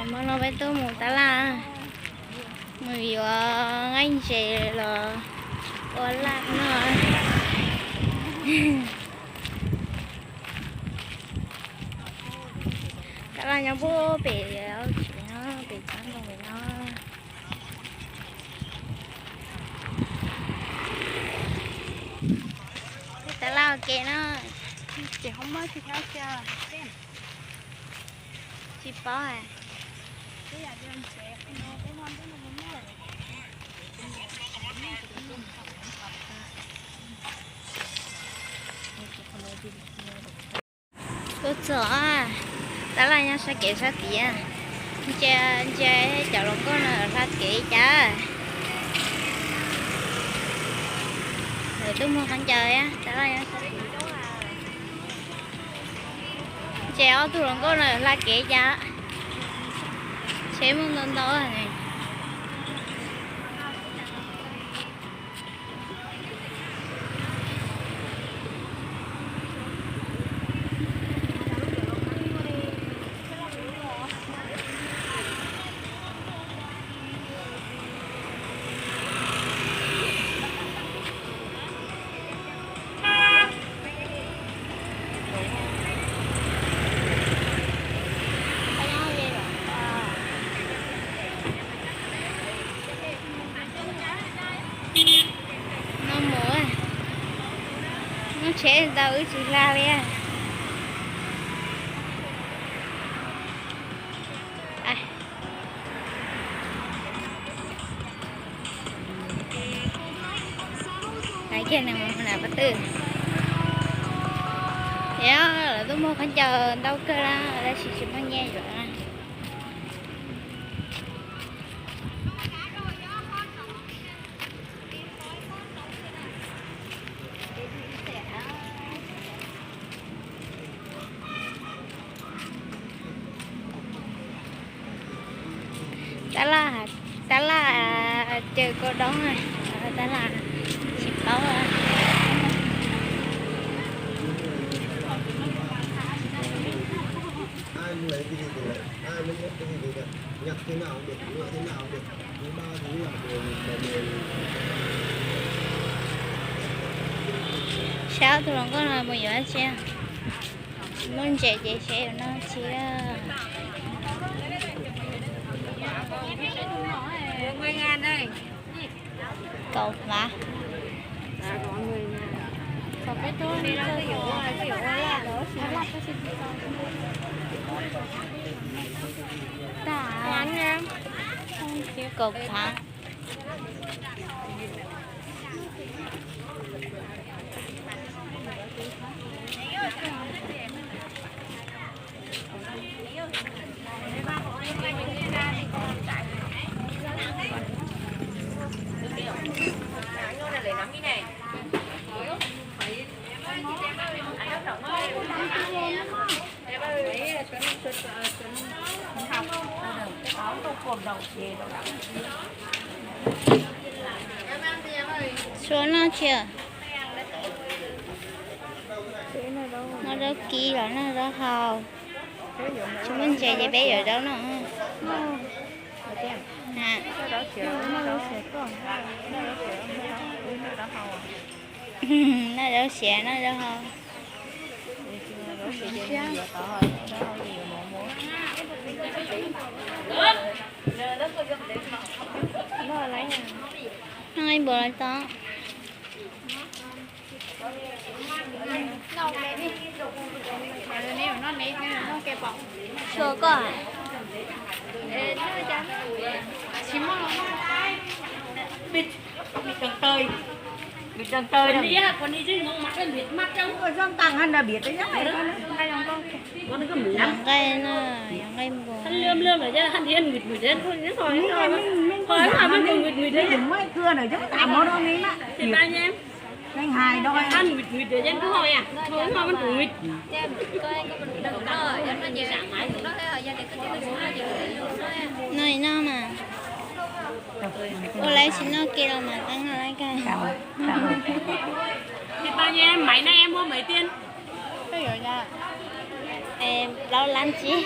Hmo no peb tuaj mus tab laj, mus yuav nqaij ntses los ua laj noj. Tab laj nyob puag pem tsev no, pem tsob ntoo pem no. Tab laj ua ke no. Tsis paub. Tuaj txog, tab laj nyob sab kev sab tid. Ntsia, ntsia cov hluas nkauj no hla kev cas. Lawv tuaj muag khaub ncaws, tab laj nyob sab tid. Ntsia ob tug hluas nkauj no hla kev cas. Tsheb muaj ntau ntau ne. No mus, muab tsheb ntau wb tsis hla li. Lawv kiag nws mus nram qab twg. Yog lawv tuaj muag khaub ncaws ntau kawg na, tab sis tsis muaj nyiaj yuav na. Tab laj, tab laj caw kua doob, tab laj tsis paub. Saib ob tug hluas nkauj no mus yuav dab tsi. Muaj ntses ces saib yuav noj dab tsi. Kaum phav. Kaum phav. Suav noj tsi? Noj zaub kib los noj zaub hau? Tsis muaj ntses ces peb yuav zaub noj. Noj zaub siav noj zaub hau. Noj ib npaus los tau. Xyuas koj. Yog nqaij na, yog nqaij npua. Noj li no mas. Ua lawv tsis noj kiag los mas qeeb lawm kawg. Maiv na, em mua maiv tiag. Plaub lab tsib.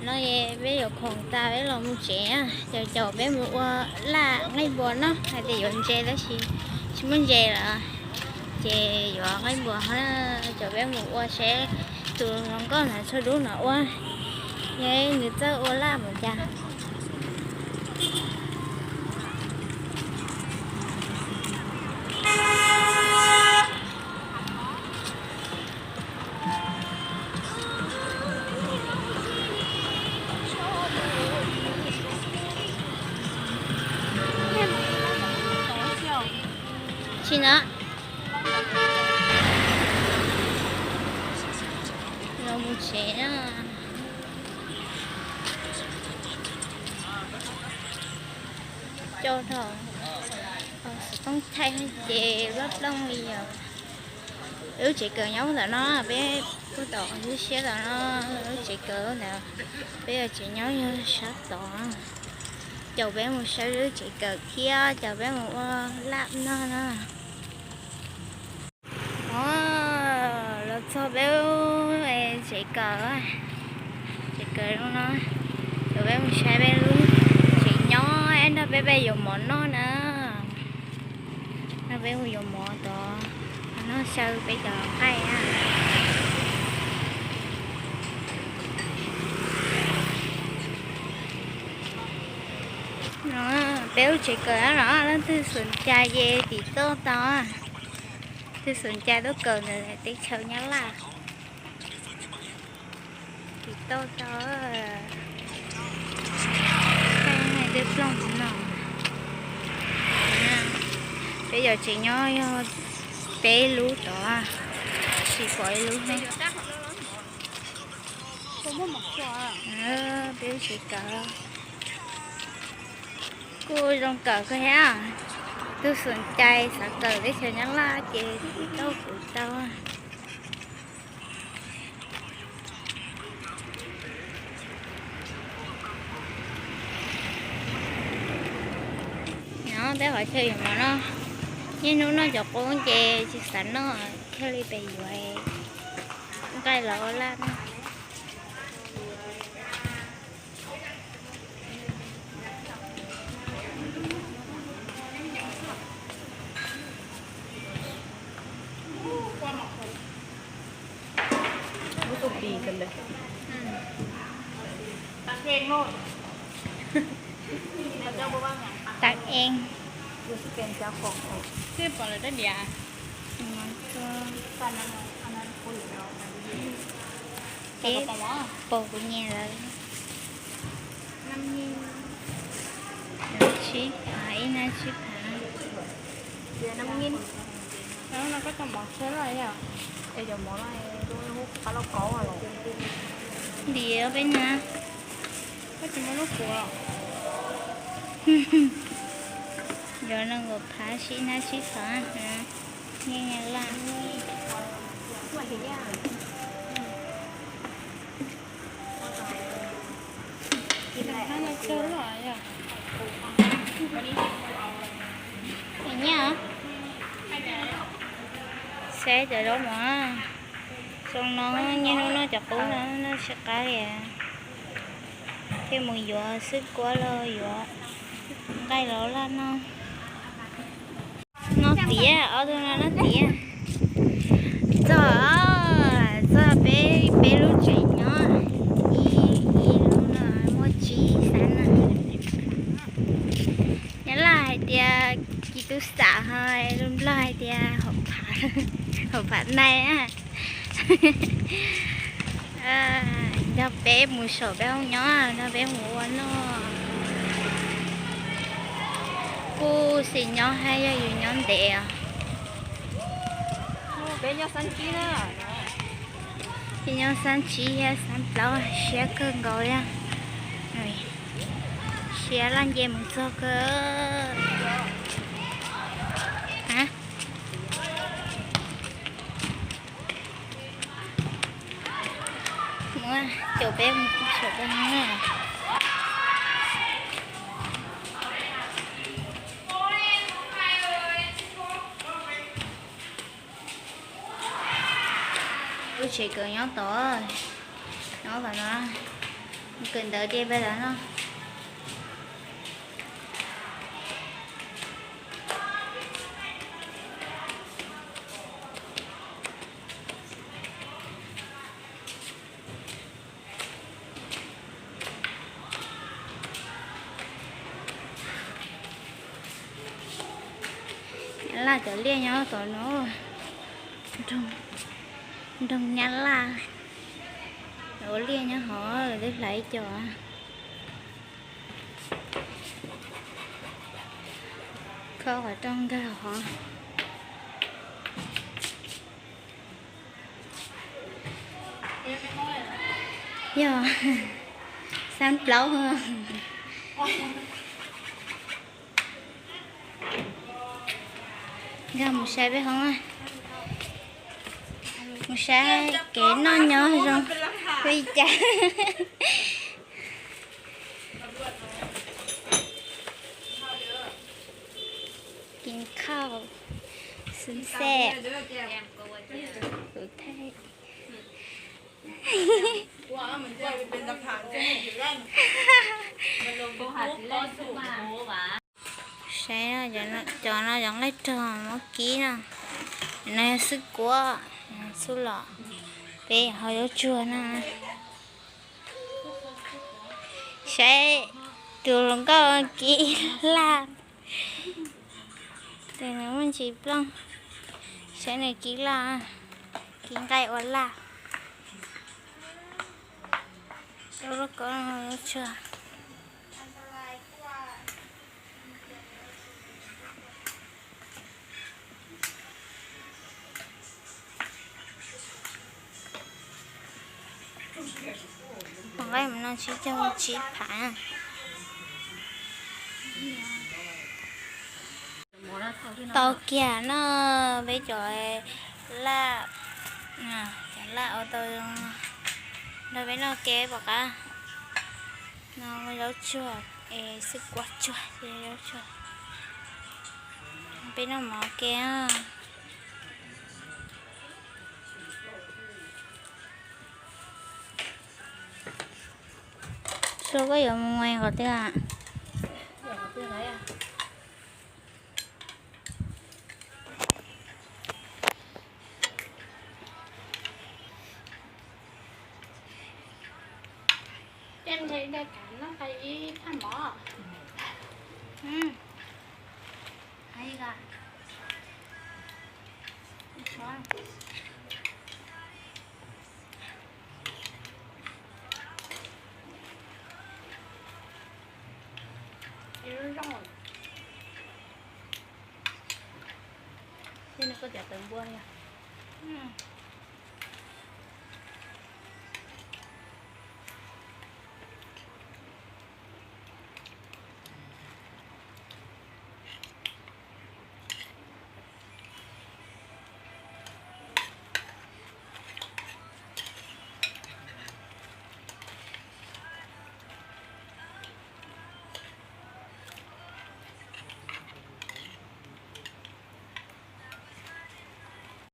No peb yuav khoom tas peb los mus tsev, caum caum peb mus ua laj nqaij npua no, hais tias yuav ntses tab sis tsis muaj ntses lawm, ces yuav nqaij npua ho, caum peb mus ua seb tus hluas nkauj ntawd tshuaj dub no ua, yog nws txawj ua laj npaum cas. Tsis na, los mus tsev na. Coj dhau, xov tooj thaij ces loj plooj li os. Lub tsev kawm nyob ntawm no, peb kuj tom lub siab tom no, lub tsev kawm ntawd, peb yuav tsev nyob yog sab tod, caum peb mus saib lub tsev kawm thiab caum peb mus ua laj noj na. Los txog peb tsev kawm, tsev kawm zoo no, caum peb mus saib peb lub tsev nyob, nrog peb peb yuav mov noj na. Nrog peb mus yuav mov tod, noj xyaw peb cov nqaij na. Peb lub tsev kawm no, leej twg xom cai ces tim toj tau, twg xom cai tuaj kawm ntawm teb chaws Nyab Laj, tim toj tau. Twb plooj no, peb yuav tsev nyob yog peb lub tod, tsis pom ib lub ne. Peb lub tsev kawm kuj zoo kawm kawg thiab. Tus xom cai xav kawm teb chaws Nyab Laj ces kuj tau kuv tau. Nyob peb qhov chaw yuav mov noj, niaj hnub noj cov qub ces tsis xav noj, thiaj li pem yuav nqaij los ua laj noj. Tag eeg. Peb pom kuv nyiam lawm. Tsib phav, ib hnab tsib phav. Ntiav peb hnab. Yuav nees nkaum phav, ib hnab tsib phav. Nyiaj Nyab Laj. Nyiaj, saib cov zaub mov, zoo no, niaj hnub noj cov qub no noj tsis qab li. Thiaj mus yuav xwb kuab los yuav nqaij los laj noj. Noj tiav, ob tug no noj tiav. Txog, txog peb, peb lub tsev nyob, ib, ib lub no muaj tsib xab na. Nyab Laj hais tias kis tus xam, ho lus Nplog hais tias hauv phav, hauv phav nais na. Nrog peb mus saum peb hoob nyob, nrog peb mus ua noj. Kuj xis nyob hab yog yus nyob ntev os. Peb nyob xab tsib thiab xab plaub, siab kawg nkaus li. Siab laj nce mus txog kawg. Muab caum peb mus saum peb hoob na. Tsev kawm nyob tod, nyob tod no, kawm ntawv ces peb tod no. Nyab Laj cov liaj nyob tod no, nroog Nyab Laj ua liaj nyob hov, lawv twb hlais cov khob qhov rooj nkag hov. Yog xab plaub. Nkag mus saib peb hoob, mus saib kev noj nyob zoo li cas. Kis khau, xwm xej, kuv thaij. Saib cov no, cov nqaij rog muab kib no. No yog xwb kuab, xub los, peb ho zaub tsuag no. Saib tus hluas nkauj kib laj, tus nws muaj ntsis plooj, saib nws kib laj, kib nqaij ua laj. Zaub ko, zaub tsuag. Pom nqaij mus no tsib caug tsib phav. Tau kiag no, peb cov laj, cov laj ua tau zoo nrog peb noj ke pom qab. No zaub tsuag, es xwb kuab tsuag, zaub tsuag. Peb noj mov ke. Sua koj yuav mus qhov twg? Thiab nws koj cov tawv npua yog.